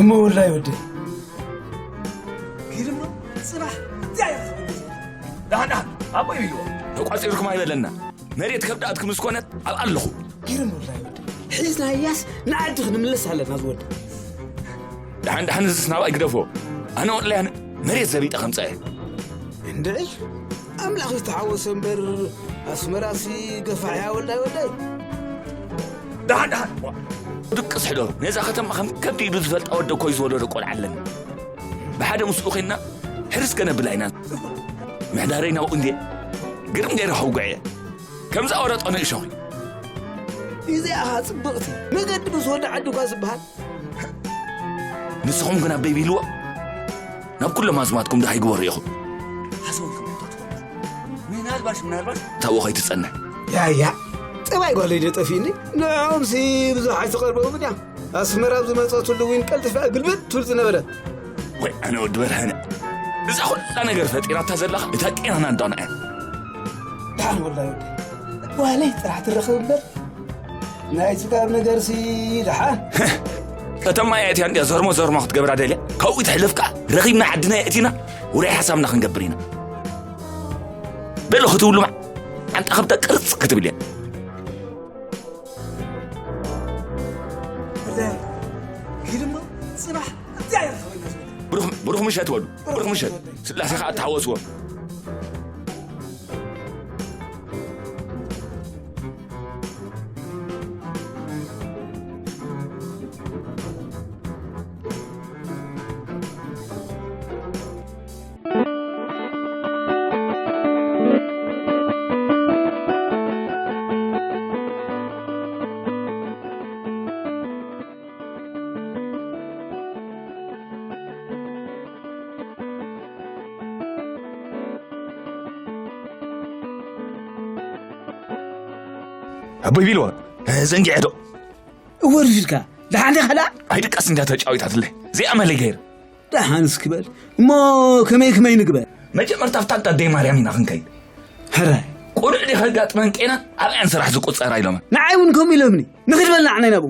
እሞ ወላይ ወደይ። ግርማ፣ ጽባሕ እንታይ ኢኻ ትብል? ደሓን፣ ደሓን፣ ኣቦይ ኢልዎ። ተቋጺርኩም ኣይበለና። መሬት ከብዳትኩም ምስ ኮነት ኣብ ኣለኹ። ግርማ ወላይ ወደይ። ሒዝናያስ ንዓዲ ክንምለስ ኣለና ዝወደይ። ደሓን፣ ደሓን፣ እዝስ ናብኣ ይግደፎ። ኣነ ወላያን መሬት ዘቢጠ ከምጽእ እየ። እንድዒ፣ ኣምላኽ ይተሓወሶ እምበር፣ ኣስመራሲ ገፋሕ እያ ወላይ ወደይ። ደሓን፣ ደሓን። ድቅስ ሕደሩ። ነዛ ከተማ ከም ከብዲ ኢዱ ዝፈልጣ ወደ ኮይ ዝወለዶ ቆልዓ ኣለኒ። ብሓደ ምስኡ ኮይንና ሕርስ ከነብላ ኢና። ምሕዳረይ ናብኡ እንድየ። ግርም ገይረ ከውግዕ እየ። ከምዛ ወረጦ ንእሾኺ። እዚኣ ኸኣ ጽብቕቲ። መገዲ ምስ ወዲ ዓዲ እኳ ዝበሃል። ንስኹም ግን ኣበይ ቢልዎ? ናብ ኩሎም ኣዝማትኩም ደሃይ ግበሩ ኢኹም። ሓሰውን ከም ቦታ ትኾኑ። ምናልባሽ፣ ምናልባሽ። ታቦ ከይትጸንሕ። ያ፣ ያ። ጠባይ ጓለይ ዶ ጠፊእኒ? ንዕኦምሲ ብዙሕ ኣይትቐርቦምን እያ። ኣስመራ ኣብ ዝመጸትሉ እውን ቀልጢፋ ግልብጥ ትብል ዝነበረት። ወይ ኣነ ወዲ በርሀነ። እዛ ኩላ ነገር ፈጢራታ ዘለኻ እታ ቄናና እንዳ ንዓ። ደሓን ወላሂ ወደይ። ጓለይ ጥራሕ ትረኽብ እምበር። ናይ ጽጋብ ነገርሲ ደሓን። ከተማ እያ እቲኣ እንድያ ዘርሞ ዘርሞ ክትገብራ ደልያ። ካብኡ ይትሕለፍ ከኣ ረኺብና ዓድና የእቲና ውራይ ሓሳብና ክንገብር ኢና። በሉ ክትብሉ መዓንጣ ከብዳ ቅርጽ ክትብል እያ። ወደይ፣ ኪድ እሞ ጽባሕ እንታይ ይረኽበና ዘሎ? ብሩኽ፣ ብሩኽ ምሸት በሉ። ብሩኽ ምሸት። ስላሴ ኸኣ ተሓወስዎ። ኣቦይ ቢልዋ፣ ዘንጊዐ ዶ? እወ፣ ርፊድካ። ደሓን ዲኻ ደኣ? ኣይድቃስ እንዳ ተጫዊታትለይ። እዚኣ መለይ ገይር። ደሓን እስኪ በል። እሞ ከመይ ከመይ ንግበር? መጀመርታ ኣብታ ኣደይ ማርያም ኢና ክንከይድ። ሕራይ። ቁኑዕ ዲኻ ጋጥመን ቄናን ኣብኣን ስራሕ ዝቁጸራ ኢሎመን። ንዓይ እውን ከምኡ ኢሎምኒ። ንኽድ በል ንዓናይ ናብኡ።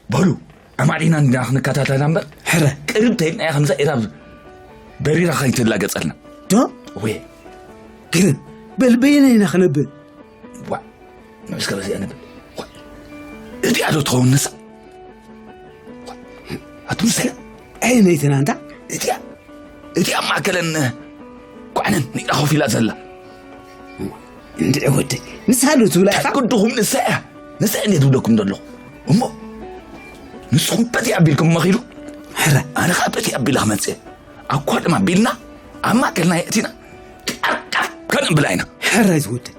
በሉ፣ ኣማዕዲና እንዲና ክንከታተላ እምበር፣ ሕረ። ቅርብ ተይልናያ ከምዛ ኢራብ በሪራ ከይትላገጸልና። ዶ? ወይ። ግን፣ በል በየናይ ኢና ክነብል? ዋ፣ ንዑ እስከ በዚኣ ነብል። ዋ፣ እዚኣ ዶ ትኸውን ንሳ? ዋ፣ ኣቱም ሰላም። ኣየነይትና እንታ? እዚኣ፣ እዚኣ ማእከለን ኳዕነን ኢላ ኮፍ ኢላ ዘላ። እንድዒ ወደይ፣ ንሳ ዶ ትብላ ኢኻ? ግድኹም ንሳ እያ። ንሳ እየ ዝብለኩም ዘለኹ። እሞ ንስኹም በቲ ኣቢልኩም መኺዱ፣ ሕረ። ኣነ ኸኣ በቲ ኣቢለ ክመጽእ እየ። ኣኳድም ኣቢልና ኣብ ማእከልና የእቲና ቃርቃር ከነብላ ኢና። ሕራይ ዝወደይ።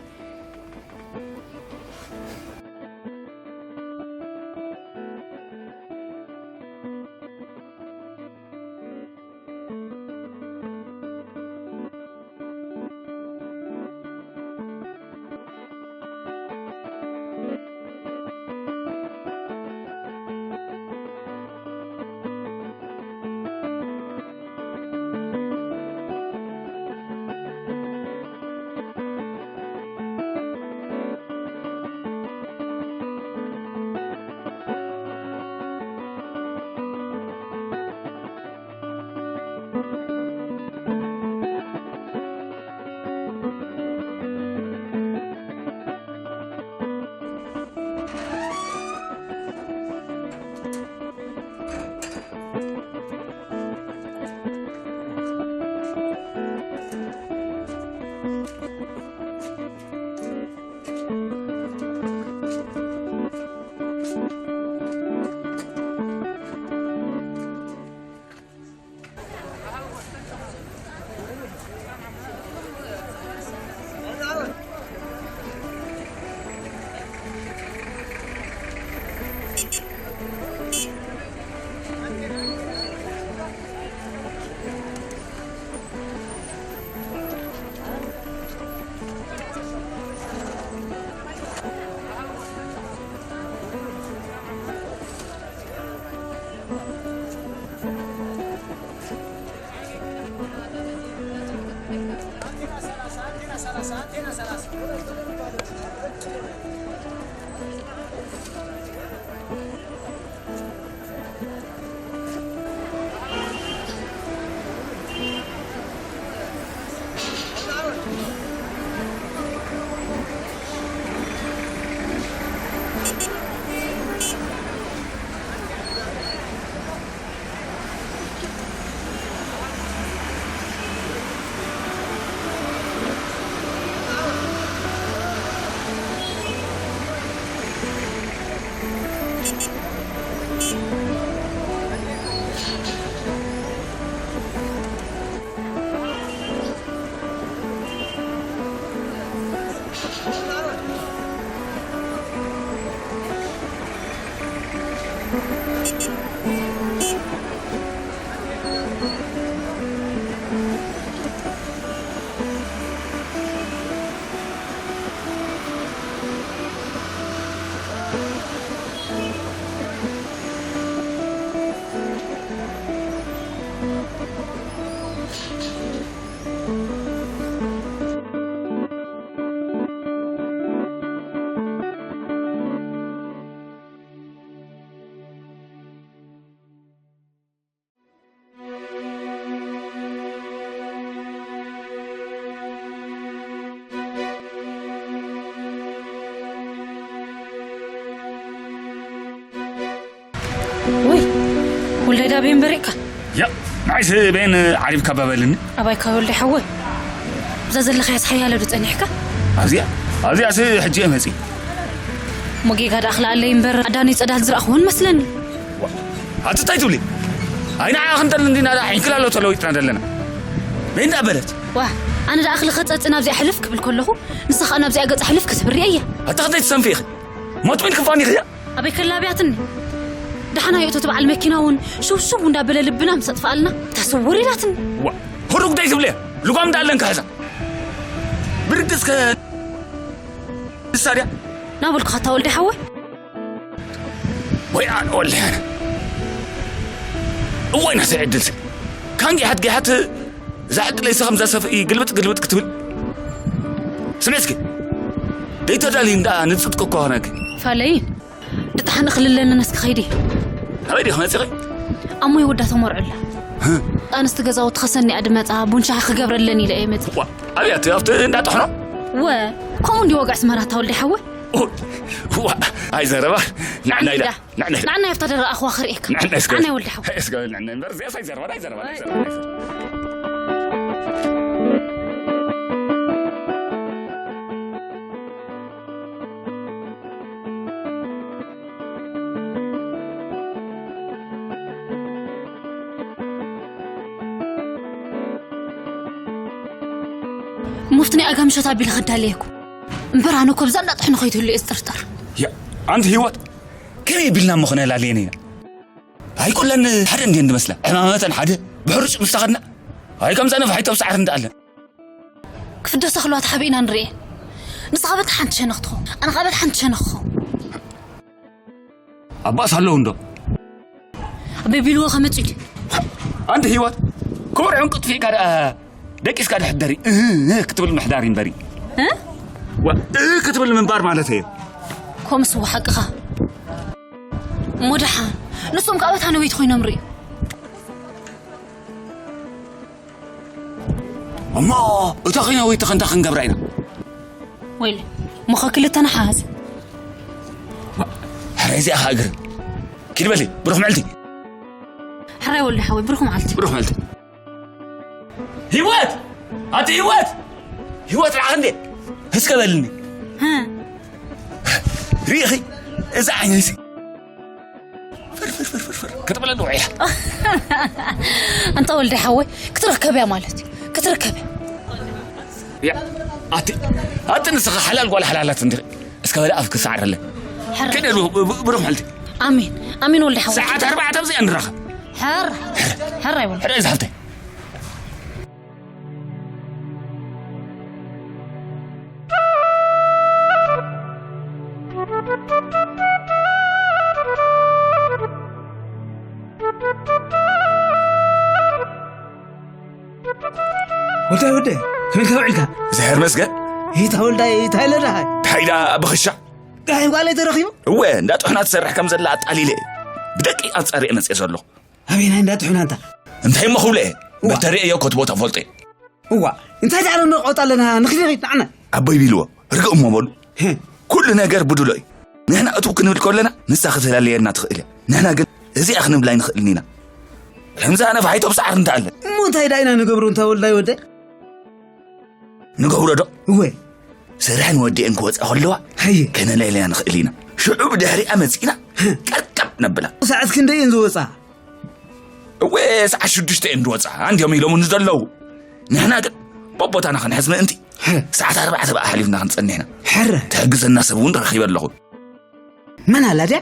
ወይ ወልዳይ ዳበይ እምበሪቕካ? ያ ንዓይስ በየን ዓሪብካ ባበልኒ? ኣባይ ካብ ወልዳይ ሓወይ፣ እዛ ዘለኻያስ ሓያለ ዶ ጸኒሕካ? ኣብዚኣ ኣብዚኣስ ሕጂ እየ መጺእ። እሞ ጌጋ ደኣ ክልኣለይ እምበር ኣዳነይ ጸዳል ዝረኣኽዎን መስለኒ። ኣቲ እንታይ ትብሊ? ኣይ ንዓ ክንደል እንዲና ደኣ ዒንክላሎ ተለዊጥና ዘለና። በይ እንዳ በለት። ዋ ኣነ ደኣ ክልኸ ጸጽእ ናብዚኣ ሕልፍ ክብል ከለኹ፣ ንሳ ኸኣ ናብዚኣ ገጻ ሕልፍ ክትብል ርእየያ። ኣታ ክንደይ ትሰንፊ ኢኺ? ሞት ምን ክፋን ኢኺ እያ? ኣበይ ከላብያትኒ? ደሓና ይእቶ እቲ በዓል መኪና እውን ሽው ሽው እንዳበለ ልብና ምስ ኣጥፍኣልና፣ እታ ስውር ኢላትኒ። ዋ፣ ህሩግ ደይ ትብልያ? ልጓም እንዳኣለን ክሕዛ። ብርግጽ ከ ንሳ ድያ? ናበልኩኻ እታ ወልደ ሓወይ። ወይ ኣነ ወልደ ኣነ። እዋይ ናተይ ዕድልሲ። ካን ጊሓት ጊሓት እዛ ዕድለይሲ ከምዛ ሰፍኢ ግልብጥ ግልብጥ ክትብል። ስምዒ እስኪ። ደይተዳልዩ እንዳ ንጽድቂ እኮ ኾነኪ። ፋለይን። ድጣሕኒ ክልለኒ ነስኪ ኸይዲ። ኣበይ ዲኺ መጺኺ? ኣሞ ይወዳ ተመርዑላ። ህ። ኣንስቲ ገዛውቲ ኸሰኒኣ ድመጻ፣ ቡን ሻሂ ክገብረለን ኢለ እየ መጺ። ዋ፣ ኣብያት ኣብቲ እንዳ ጥሕኖ? ወ፣ ከምኡ እንዲ ወግዕ ስመራ እታ ወልደ ሓወይ? ኦ፣ ዋ፣ ኣይ ዘረባ፣ ንዕና ኢላ። ንዕና ኢላ። ንዕና ኢላ። ንዕና ኢላ። ንዕና ኢላ። ንዕና ኢላ። ንዕና ኢላ። ንዕና ኢላ። ንዕና ኢላ። ንዕና ኢላ። ንዕና ኢላ። ንዕና ኢላ። ንዕና ኢላ። ንዕና ኢላ። ንዕና ኢላ። ንዕና ኢላ። ሙፍቲ ናይ ኣጋ ምሸት ኣቢለ ክዳለየኩ እምበር፣ ኣነ እኮ ብዛ እንዳጥሕኑ ከይትህሉ እየ ዝጥርጠር። ያ፣ ኣንቲ ህይወት፣ ከመይ ቢልና እሞ ክነላልየን ኢና? ኣይኩለን ሓደ እንድየን ዝመስላ፣ ዕማመተን ሓደ፣ ብሕሩጭ ምስ ተኸድና፣ ኣይ ከምዛ ነፋሒቶ ኣብ ሳዕሪ እንዳኣለን። ክፍደሳ ክልዋ ተሓቢእና ንርኤ። ንስኻ በታ ሓንቲ ሸነኽ ትኸውን፣ ኣነ ኸኣ በታ ሓንቲ ሸነኽ ክኸውን። ኣባስ ኣለዉ እንዶ? ኣበይ ቢልዎ ከመጽኡ ድዩ? ኣንቲ ህይወት፣ ክቡር ዕንቁ ጥፊእካ ደኣ ደቂስካ ድሕደሪ፣ እህ፣ እህ ክትብል ምሕዳር ይንበሪ። እ? ዋ፣ እህ ክትብል ምንባር ማለት እየ። ኮምስ ሓቅኻ። እሞ ደሓን፣ ንሶም ከኣ በታ ነወይቲ ኮይኖም ርእዩ። እሞ እታ ኺናዊት ኸንታ ክንገብራ ኢና። ወይለ፣ እሞ ኸ ክልተ ንሓዝ። ሕራይ እዚኣ ኸኣ እግሪ። ኪድ በሊ፣ ብሩኽ መዓልቲ። ሕራይ ወልደ ሓወይ፣ ብሩኽ መዓልቲ። ብሩኽ መዓልቲ። ህይወት! ኣቲ ህይወት! ህይወት ርዓኽ እንዴ? እስከ በልኒ። ህ። ርኢኺ? እዛ ዓይነይሲ። ፍር፣ ፍር፣ ፍር፣ ፍር፣ ፍር። ክትብለኒ ውዒላ። እንተ ወልደ ሓወይ፣ ክትረከብ እያ ማለት እዩ። ክትረከብ እያ። ያ፣ ኣቲ፣ ኣቲ ንስኺ ሓላል ጓል ሓላላት እንዲኺ። እስከ በለ ኣፍኪ ሰዓረለ። ሕራይ። ከደ ብ-፣ ብ-፣ ብሩኽ መዓልቲ። ኣሜን። ኣሜን ወልደ ሓወይ። ሰዓት ኣርባዕተ ኣብዚኣ ንራኸብ። ሕር-፣ ሕራይ ወልደ። ሕራይ ዝሓፍተይ። ወዳይ ወዳይ፣ ከመይ ኢልካ ውዒልካ? እግዚኣብሔር ይመስገን። ይታ ወልዳይ፣ ይታ ኢለ ደሃይ። እንታይ ደኣ ብኽሻ? ደሃይ ጓለይ ተረኺቡ? እወ፣ እንዳ ጥሑና ትሰርሕ ከም ዘላ ኣጣሊለ። ብደቂቕ ኣጻሪየ መጽየ ዘለኹ። ኣበየናይ እንዳ ጥሑና እንታ? እንታይ እሞ ክብለ እየ? እዋ። በተሪአ እየ ኮት ቦታ ፈልጠ። እዋ፣ እንታይ ደኣ ንቆጥ ኣለና? ንኽዲ ንኺድ ንዓና። ኣቦይ ቢልዎ፣ ርግእ እሞ በሉ። ህም። ኩሉ ነገር ብድሎ እዩ። ንሕና እትው ክንብል ከለና፣ ንሳ ከተላለየና ትኽእል እያ። ንሕና ግን እዚኣ ክንብል ኣይንኽእልን ኢና። ከምዛ ነፋሒቶ ብሳዕሪ እንተኣለ። እሞ እንታይ ደኣ ኢና ንገብሮ እንታ ወልዳይ ወደ? ንገብሮ ዶ? እወ። ስርሐን ወዲአን ክወፃ ከለዋ፣ ሃየ። ከነለለያ ንኽእል ኢና። ሽዑ ብድሕሪኣ መፂእና፣ ህም። ቀርቀብ ነብላ። ሰዓት ክንደይ እየን ዝወፃ? እወ፣ ሰዓት ሽዱሽተ እየን ዝወፃ። ኣንድዮም ኢሎምኒ ዘለዉ። ንሕና ግን በቦታና ክንሕዝ ምእንቲ፣ ህም። ሰዓት ኣርባዕተ በኣ ሓሊፍና ክንፀንሕ ኢና። ሕረ። ትሕግዘና ሰብ እውን ረኺበ ኣለኹ። መን ኣላ ድያ?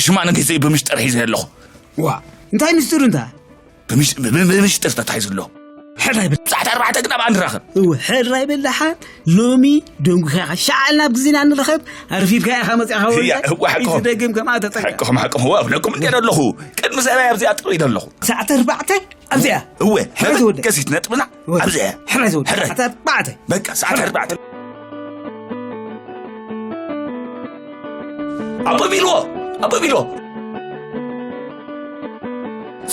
ሽማ ንግዜኡ ብምሽጥር ሒዘ ኣለኹ። ዋ፣ እንታይ ምስጢሩ እንታ? ብምሽ-፣ ብ-፣ ብ-፣ ብምሽጥር ተታሒዙ ኣሎ። ሕራይ ብል። ሰዓት ኣርባዕተ ግን ኣብኣ ንራኸብ። እወ፣ ሕራይ ብል ደሓን። ሎሚ ደንጉኻ ኢኻ። ሻዕ ኢልና ኣብ ግዜና ንራኸብ። ኣርፊድካ ኢኻ መጺእኻ ወልዳይ። እዋ፣ ሓቅኹም። እዚ ደጊም ከምኣ ተጸንቀ። ሓቅኹም፣ ሓቅኹም። እዋ፣ እብለኩም እንድየ ዘለኹ። ቅድሚ ሰብኣይ ኣብዚኣ ጠጠው ኢለ ኣለኹ። ሰዓት ኣርባዕተ ኣብዚኣ። እወ፣ ሕራይ ዝወደ። መበገሲት ነጥብና እወ። ኣብዚኣ። ሕራይ ዝወደ። ሕራይ። ሰዓት ኣርባዕተ። በቃ፣ ሰዓት ኣርባዕተ። ኣቦ ቢልዎ፣ ኣቦ ቢልዎ።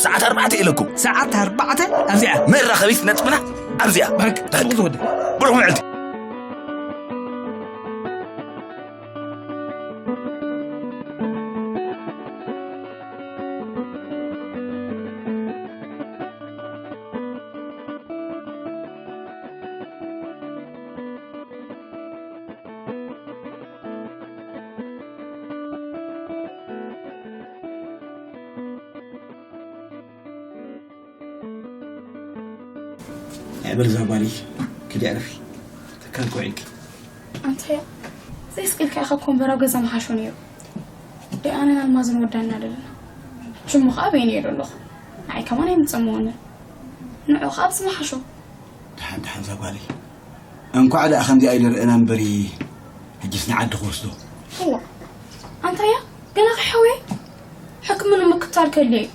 ሰዓት ኣርባዕተ ኢለኩም። ሰዓት ኣርባዕተ ኣብዚኣ። መራኸቢት ነጥብና ኣብዚኣ። በቃ፣ በቃ። ጽቡቕ ዝወደ። ብሩኽ መዓልቲ። ናይ በርዛ ጓሊ ክዲ ዕረፊ። ትካል ኮዒልኪ። ኣንተ፣ ዘይስቅልካ ኢኻ እኮ እምበር ኣብ ገዛ ምሓሾ ነይሩ። ደይ ኣነን ኣልማዝን ወዳና ደለና። ሽሙ ኸዓ በይነ እየ ደለኹ። ንዓይ ከማን ኣይምጸምወንን። ንዑ ኸዓ ኣብዚ ምሓሾ። ደሓን፣ ደሓን፣ እዛ ጓለይ። እንኳዕ ደኣ ከምዚኣ ኢለ ርአና እምበሪ፣ ሕጅስ ንዓዲ ክወስዶ። እዋ፣ ኣንታያ፣ ገና ከይሓወየ ሕክምኑ ምክታል ከድልዮ እዩ።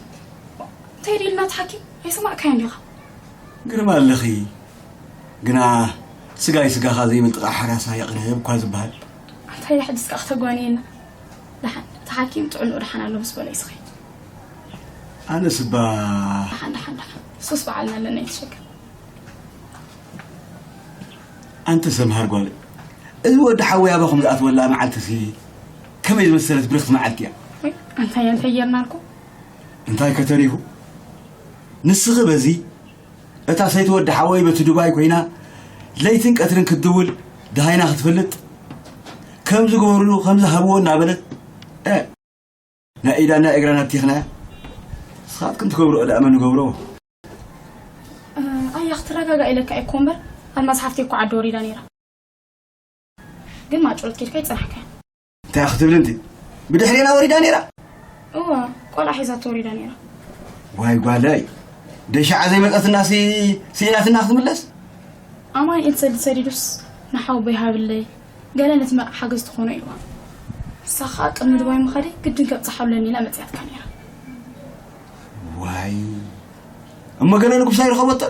እንታይ ኢሉ ኢልና እቲ ሓኪም? ኣይሰማዕካዮን ዲኻ? ግርም ኣለኺ። ግና ስጋይ ስጋኻ ዘይብል ጥቓ ሓራሳ የቕርብ እኳ ዝበሃል። ኣንታያ፣ ሕጅስ ከዓ ክተጓንየና። ደሓን፣ እቲ ሓኪም ጥዕንኡ ደሓን ኣሎ ምስ በሎ እዩ ዝኸይድ። ኣነስ እባ ደሓን፣ ደሓን፣ ደሓን። እሱስ በዓልና ኣለና፣ ኣይትሸገር። ኣንቲ ሰምሃር ጓል፣ እዚ ወዲ ሓወይ ኣባኹም ዝኣትወላ መዓልቲ ሲ ከመይ ዝመሰለት ብርኽቲ መዓልቲ እያ። ወይ፣ ኣንታይ፣ ኣንታይ ጌርናልኩም? እንታይ ከተሪፉ? ንስኺ በዚ፣ እታ ሰይቲ ወዲ ሓወይ በቲ ዱባይ ኮይና ለይትን ቀትርን ክትድውል ደሃይና ክትፈልጥ፣ ከምዚ ግበሩሉ፣ ከምዚ ሃብዎ እናበለት፣ እ፣ ናይ ኢዳና እግራና ኣቲኽናያ። ንስኻትኩም ትገብርኦ ደኣ መን ይገብሮ? እ፣ ኣያ ክትረጋጋእ ኢለካ እኮ እምበር፣ ኣልማዝ ሓፍተይ እኮ ዓዲ ወሪዳ ነይራ። ግን ማጭሎት ኬድካ ይጸናሕካ። እንታይ ክትብል እንቲ? ብድሕሬና ወሪዳ ነይራ? እዋ፣ ቆልዓ ሒዛቶ ወሪዳ ነይራ። ዋይ ጓለይ፣ ደሻዓ ዘይመጸትና ሲ-፣ ስኢናትና ክትምለስ? ኣማኑኤል ሰዲ ሰዲዱስ ንሓወቦይ ሃብለይ፣ ገለ ነቲ መርዓ ሓገዝ ትኾኖ ኢልዋ። ንሳ ኸኣ ቅድሚ ዱባይ ምኻደይ ግድን ከብጽሓ ኣለኒ ኢላ መጺኣትካ ነይራ። ዋይ፣ እሞ ገለ ንጉብሳ ይረኸበቶ?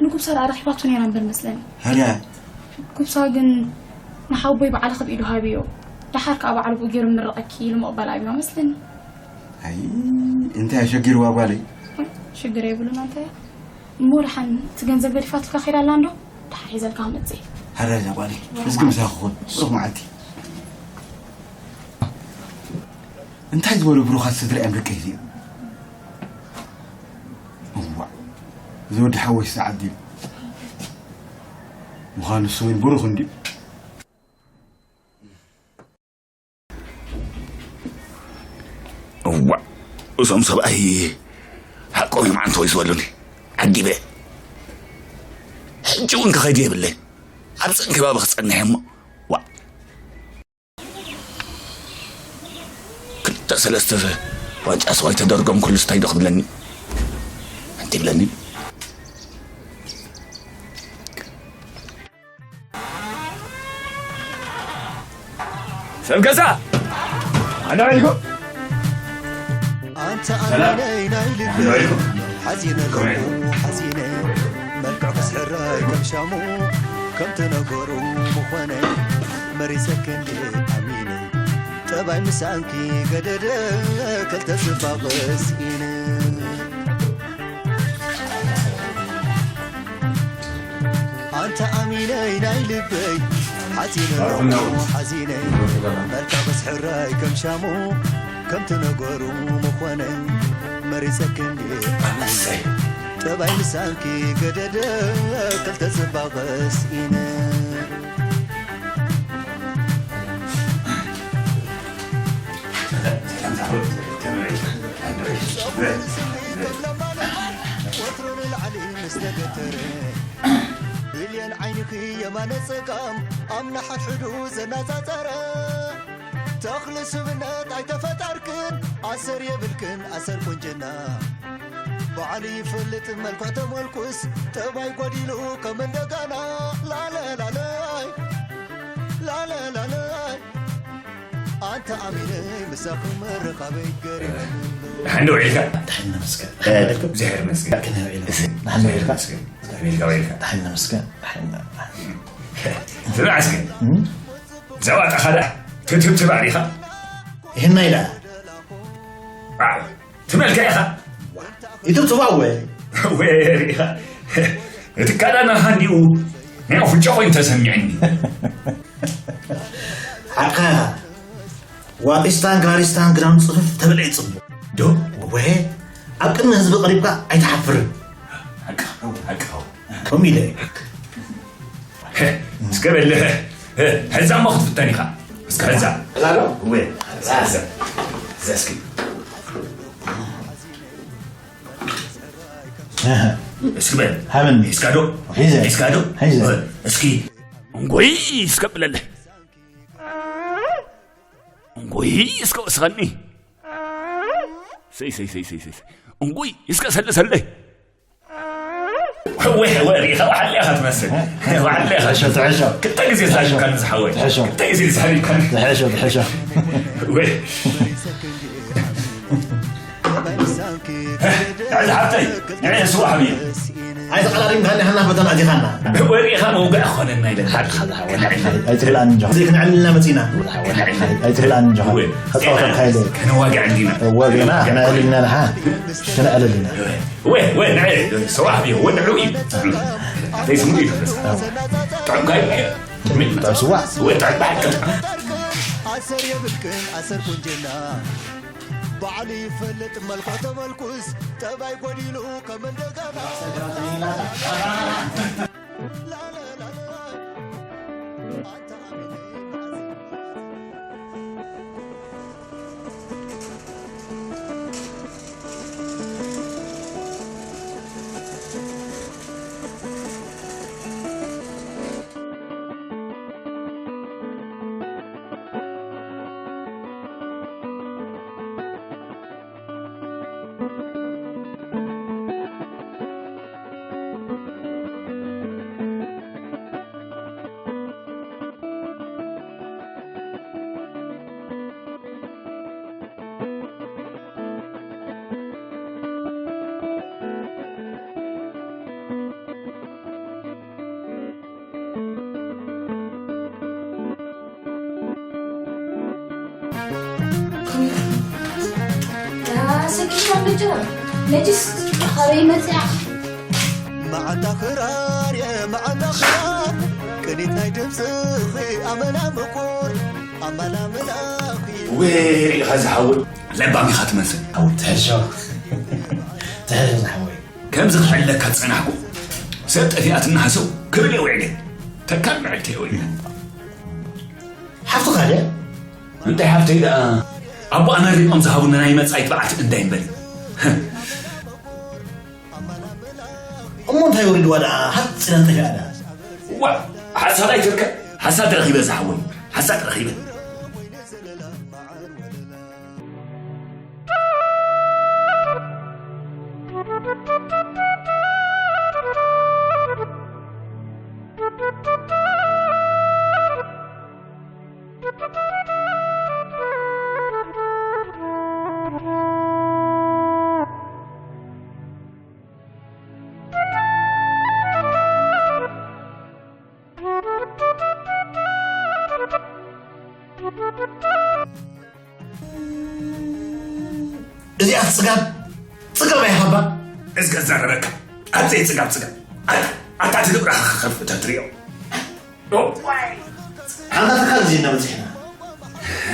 ንጉብሳ ደኣ ረኺባቶ ነይራ እምበር መስለኒ። ኧረ። ጉብሳ ግን ንሓወቦይ በዓልኺ ብኢዱ ሃብዮ። ደሓር ከኣ በዓል ብኡ ገይሩ ምረቐኪ ኢሉ ምቕባል ኣብዮ መስለኒ። ኣይ፣ እንታይ ኣሸጊርዋ ጓለይ? ሽግር የብሉን ኣንተ። እሞ ደሓን እቲ ገንዘብ ገዲፋትልካ ከይዳ ኣላ እንዶ? ደሓር ሒዘልካ ክመጽእ እየ። ሓራይ እዛ ጓለይ፣ እዝጊ ምሳኺ ኩን። ብሩኽ መዓልቲ። እንታይ ዝበሉ ብሩኻት ስድራ እዮም ደቀይ እዚኦም? እዋእ፣ እዚ ወዲ ሓወይ ዝተዓዲሉ ምዃኑ ንሱ እውን ብሩኽ እንድዩ። እዋእ፣ እዞም ሰብኣይ ሓቆም እዮም ዓንተወይ ዝበሉኒ። ዓዲበ። ሕጂ እውን ክኸይድ የብለይ። ኣብ ጸንኪ ባቢ ክጸንሕ እሞ። ዋእ። ክልተ ሰለስተ ዋንጫ ስዋ ኣይተደርጎም ኩሉ ስታይ ዶ ክብለኒ? ሓንቲ ይብለኒ። ሰብ ገዛ! ኣነ ሪጎ! ኣንተ ሰላም። ኣነይ ናይ ልቢ ኣነ ሪጎ! ሓዚነ ከመይ? ሓዚነ መልክዕ ክስሕረይ ከም ሻሙ ከምቲ ነገሩ ምኾነ መሪጸ ክንዲ ኣሚነ ጠባይ ምሳንኪ ገደደ ክልተ ጽባቐ ስኢነ ኣንተ ኣሚነይ ናይ ልበይ ሓዚነ ሓዚነ መልካ በስሕራይ ከም ሻሙ ከምቲ ነገሩ ምኾነ መሪጸ ክንዲ ኣሚነ ጠባይ ምሳንኪ ገደደ ክልተ ጽባቐ ስኢነ ወትሩ ንላዕሊ ምስ ተገተረ ብልየን ዓይንኺ የማነ ጸጋም ኣብ ንሓድሕዱ ዘነጻጸረ ተኽሊ ስብነት ኣይተፈጠርክን ኣሰር የብልክን ኣሰር ቁንጅና ባዕሉ ይፈልጥ መልኳ ተመልኩስ ጠባይ ጎዲሉ ከም እንደገና ላለላለይ ላለላለይ ኣንተ ኣሚነይ ምሳኹ ምርኻበይ ገሪመኒ ኣሎ። ደሓን ዶ ውዒልካ? ደሓን ነመስገን። እ፣ እግዚኣብሔር ይመስገን። ከመይ ውዒልካ? ደሓን ዶ ውዒልካ? እግዚኣብሔር ይመስገን። ከመይ ውዒልካ? ደሓን ነመስገን። ደሓን፣ ደሓን። ስማዕ እስከ። እም? ዘዋጣኻ ደኣ ትብትብትብ ኣሪኻ? ይህና ኢላ። ዋ፣ ትመልካ ኢኻ። ይትብትባ ወይ? ወይ ሪኢኻ። እቲ ካዳና ሃንዲኡ ናይ ኣፍንጫ ኮይኑ ተሰሚዕኒ። ሓቅኻ ኢኻ። ዋጢስታን ግራሪስታን ግዳም ጽፍፍ ተበለ ይጽቡቕ። ዶ? ወ-፣ ኣብ ቅድሚ ህዝቢ ቀሪብካ ኣይትሓፍርን። ሓቅኻ፣ ሓቅኻ። ከምኡ ኢለ። እስከ በል፣ ሕዛ እሞ ክትፍተን ኢኻ። እስከ ሕዛ። ሕዛ ዶ? ወ-፣ ሕዛ፣ ሕዛ። ሕዛ እስኪ። እስኪ በል። ሃበኒ። ሒዝካ ዶ? ሒዘ። ሒዝካ ዶ? ሒዘ። እስኪ። እንጎይ እስከ ብለለይ። እንጎይ እስከ ወስኸኒ። ሰይ፣ ሰይ፣ ሰይ፣ ሰይ፣ ሰይ። እንጎይ እስከ ሰልሰለይ። ወይ፣ ወይ፣ ሪኢኻ ወሓለ ኢኻ ትመስል። ወሓለ ኢኻ። ትሕሾ፣ ትሕሾ። ክልተ ግዜ ዝሃቢብካኒ ዝሓወይ። ትሕሾ። ክልተ ግዜ ዝሃቢብካኒ። ትሕሾ፣ ትሕሾ። ወይ። ንዕዚ ሓፍተይ፣ ንዕዚ ስዋ ሓብየ። ኣይተቐዳዲምካኒ፣ ሃና ፈተና ኣቲኻና። ወሪእኻ መውጋእ ክኾነና ኢለ። ሓድኻ ዝሓወይ፣ ሓድኻ። ኣይትብልኣኒ እንጆ። ዘይክንዕልልና መጺና። ኣይትብልኣኒ እንጆ። ወይ። ከጻወተካ ኢለ። ከነዋግዕ እንዲና። ወግና፣ ክነዕልልና ንሓ። ክነዕልልና። ወይ፣ ወይ፣ ንዐ፣ ሰዋሕ ብዮ፣ ወይ፣ ንዑ እዩ። ኣተይ ስሙ እዩ። ጥዑም ካይ እዩ። ጥዑም ስዋ። ወይ፣ ጥዑም ባሕሪ። ኣሰር የብልክን፣ ኣሰር ቁንጅና። ባዕሉ ይፈልጥ መልኳ ተመልኩስ፣ ጠባይ ጎዲሉ ከም እንደገና። ሰኪሻ ብጭራ ነጅስ ኻበይ መፅያ? መዓንታ ክራር እየ መዓንታ ክራር ቅኒት ናይ ድምፅኺ ኣመና ምቁር ኣመና ምላኺ። ወይ ሪኢኻ ዝሓወይ ለባም ኢኻ ትመስል። ሓወይ ትሕሾ ትሕሾ ዝሓወይ። ከምዚ ክሕለካ ዝጸናሕኩ ሰብ ጠፊኣትና ሃሰው ክብል እየ ውዒለ። ተካል ምዕልቲ እየ ውዒለ። ሓፍትኻ ድያ? እንታይ ሓፍተይ ደኣ? ኣቦኣ መሪቖም ዝሃቡና ናይ መጻኢት በዓልቲ እንዳይ እምበሪ። እሞ እንታይ ወሪድዋ ደኣ? ሓጺና ጠፊኣ ደኣ? ዋእ፣ ሓሳድ ኣይትርከብ። ሓሳድ ረኺበ ዝሓወይ። ሓሳድ ረኺበ። እዚኣ ጽጋብ፣ ጽጋብ እያ ሃባ። እስከ ዛረበካ። ኣብዘይ ጽጋብ፣ ጽጋብ። ኣታ፣ ኣታ ትግብራ ከፍ ተትሪኦ። ኦ፣ ሓንታ ተካል ግዜ እናበጽሕና።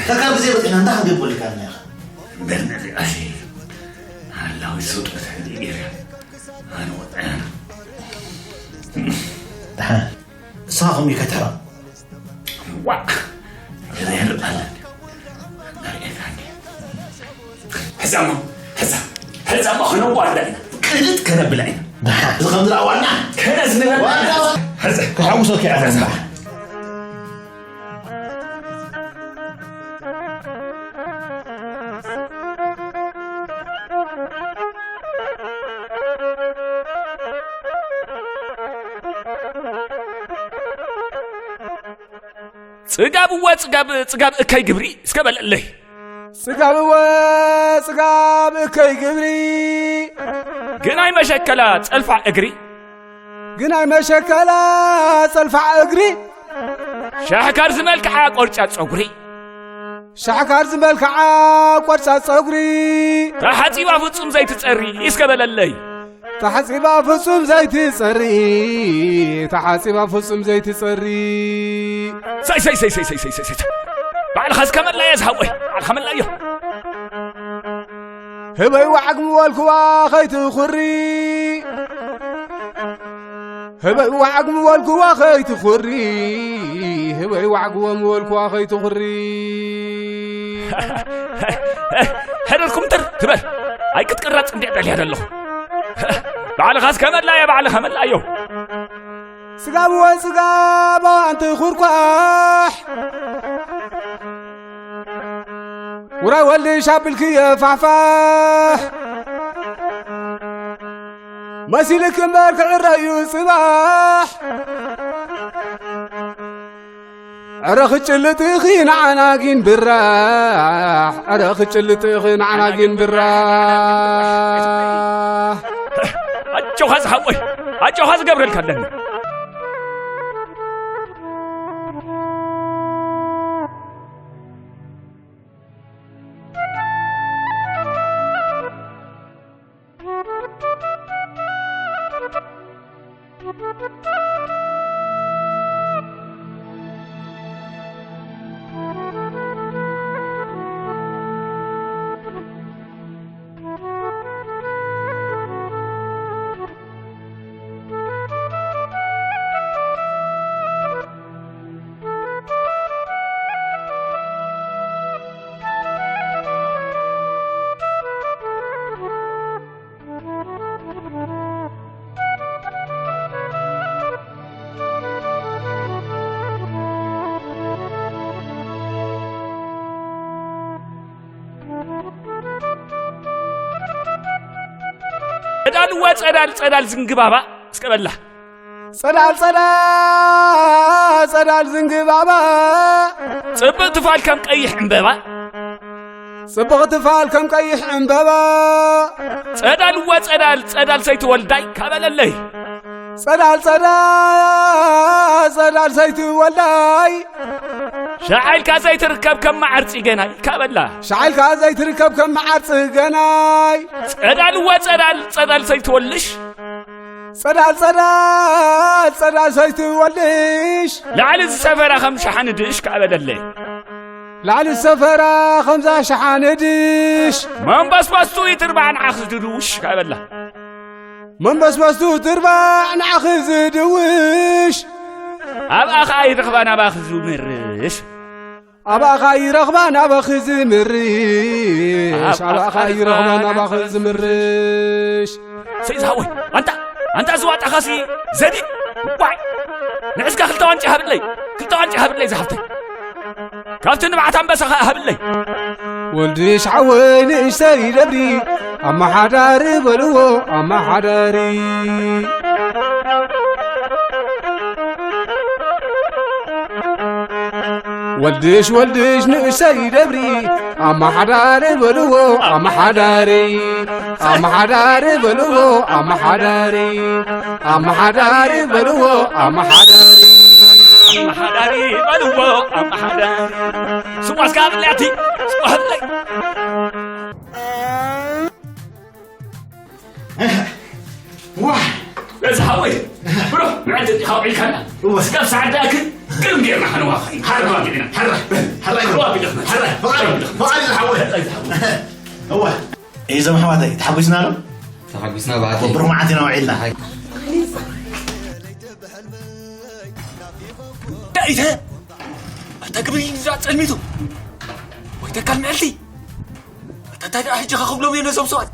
ተካል ግዜ በጺሕና፣ እንታይ ክንገብር ኣለና ኢኻ? እምበር ነዚ ኣዚ ሃላዊ ሰውጦት ሓይሊ ገይረ። ኣነ ወጣ። ደሓን። ንስኻ ከምኡ ይከተራ። ዋ! ገዛ የልብ ኣለ። ናርኤታኒ። ሕዛሞ፣ ሕዛ፣ ሕዛሞ ክነዋርዳ ኢና። ቅልጥ ከነብላ ኢና። ደሓን። እዚ ከም ዝረኣ ዋና። ከነ ዝነበረ ዋና። ሕዛ። ክሓጉሰካ እያ ሕዛ። ጽጋብ እወ ጽጋብ፣ ጽጋብ እከይ ግብሪ እስከ በለለይ። ጽጋብ እወ ጽጋብ እከይ ግብሪ። ግናይ መሸከላ ጸልፋዕ እግሪ። ግናይ መሸከላ ጸልፋዕ እግሪ። ሻሕካር ዝመልክዓ ቆርጫ ጸጉሪ። ሻሕካር ዝመልክዓ ቆርጫ ጸጉሪ። ተሓጺባ ፍጹም ዘይትጸሪ እስከ በለለይ። ተሓጺባ ፍጹም ዘይትጸሪ፣ ተሓጺባ ፍጹም ዘይትጸሪ። ሰይ፣ ሰይ፣ ሰይ። ባዕልኻ እስከ መላየ ዝሃወይ፣ ባዕልኻ መላዮ። ህበይ ዋዕግ ምወልክዋ ኸይትኹሪ። ህበይ ዋዕግ ምወልክዋ ኸይትኹሪ። ህበይ ዋዕግዎ ምወልክዋ ኸይትኹሪ። ሕደርኩም ትር ትበል። ኣይክትቅረጽ እንዲዕ ደልያ ዘለኹ። ባዕልኻ እስከ መላዮ፣ ባዕልኻ መላዮ። ስጋብ ወ ስጋብ ኣንቲ ኹርኳሕ። ውራይ ወልድሽ ኣቢልክዮ ፋሕፋሕ። መሲልክ እምበር ክዕረ እዩ ጽባሕ። ዕረ ክጭልጥ ኢኺ ንዓና ግን ብራሕ። ዕረ ክጭልጥ ኢኺ ንዓና ግን ብራሕ። ኣጆኻ ዝሓወይ፣ ኣጆኻ ዝገብረልካ ኣለኒ። ጸዳል ወ ጸዳል፣ ጸዳል ዝንግባባ እስከ በላ። ጸዳል፣ ጸዳል፣ ጸዳል ዝንግባባ። ጽብቕቲ ፋል ከም ቀይሕ ዕምበባ። ጽብቕቲ ፋል ከም ቀይሕ ዕምበባ። ጸዳል ወ ጸዳል፣ ጸዳል ሰይቲ ወልዳይ ካበለለይ። ጸዳል፣ ጸዳል፣ ጸዳል ሰይቲ ወልዳይ። ሸዓልካ ዘይትርከብ ከም መዓር ጽገናይ ካበላ። ሸዓልካ ዘይትርከብ ከም መዓር ጽገናይ። ጸዳል ወ ጸዳል፣ ጸዳል ሰይቲ ወልሽ። ጸዳል፣ ጸዳል፣ ጸዳል ሰይቲ ወልሽ። ላዕሊ ዝሰፈራ ከም ሸሓኒ ድሽ ካበለለይ። ላዕሊ ዝሰፈራ ከምዛ ሸሓኒ ድሽ። መንበስበስቱ ይትርባዕ ንዓኽ ዝድውሽ ካበላ። መንበስበስቱ ትርባዕ ንዓኺ ዝድውሽ። ኣብኣ ኸኣ ይረኽባ ናባኺ ዝምርሽ። ኣብኣ ኸኣ ይረኽባ ናባኺ ዝምርሽ። ኣብኣ ኸኣ ይረኽባ ናባኺ ዝምርሽ። ሰይ ዝሃወይ፣ ኣንታ፣ ኣንታ ዝዋጣኻሲ ዘዲ፣ ዋይ! ንዕስካ ክልተ ዋንጫ ሃብለይ፣ ክልተ ዋንጫ ሃብለይ ዝሃብተይ። ካብቲ ንብዓት ኣንበሳ ኸኣ ሃብለይ። ወልድሽ ሓወይ ንእሽተይ ደብሪ፣ ኣመሓዳሪ በልዎ፣ ኣመሓዳሪ። ወልድሽ፣ ወልድሽ ንእሽተይ ደብሪ፣ ኣመሓዳሪ በልዎ፣ ኣመሓዳሪ። ኣመሓዳሪ በልዎ፣ ኣመሓዳሪ። ኣመሓዳሪ በልዎ፣ ኣመሓዳሪ። ኣመሓዳሪ በልዎ፣ ኣመሓዳሪ። እስካ ኣብለይ ኣቲ። ስቆሐለይ። ዋይ እዚ ሓወይ ብሮ ምዕንቲ ሓውዒልካና። እስካብ ሰዓት ዳእክል ግርም ጌርና ከነዋኸ ሓረዋ ጌርና ሓረ ሓረ ሓረ ፍቓድ ፍቓድ ዝሓወይ እዋ እዞም ኣሕዋተይ ተሓጒስና ዶ ተሓጒስና ብኣቲ ብሩኽ መዓልቲ ኢና ውዒልና ዳኢተ ኣታ ግብሪ ይዛ ጸልሚቱ ወይ ተካል ምዕልቲ ኣታ እንታይ ደኣ ሕጂ ከኽብሎም እየ ነዞም ሰባት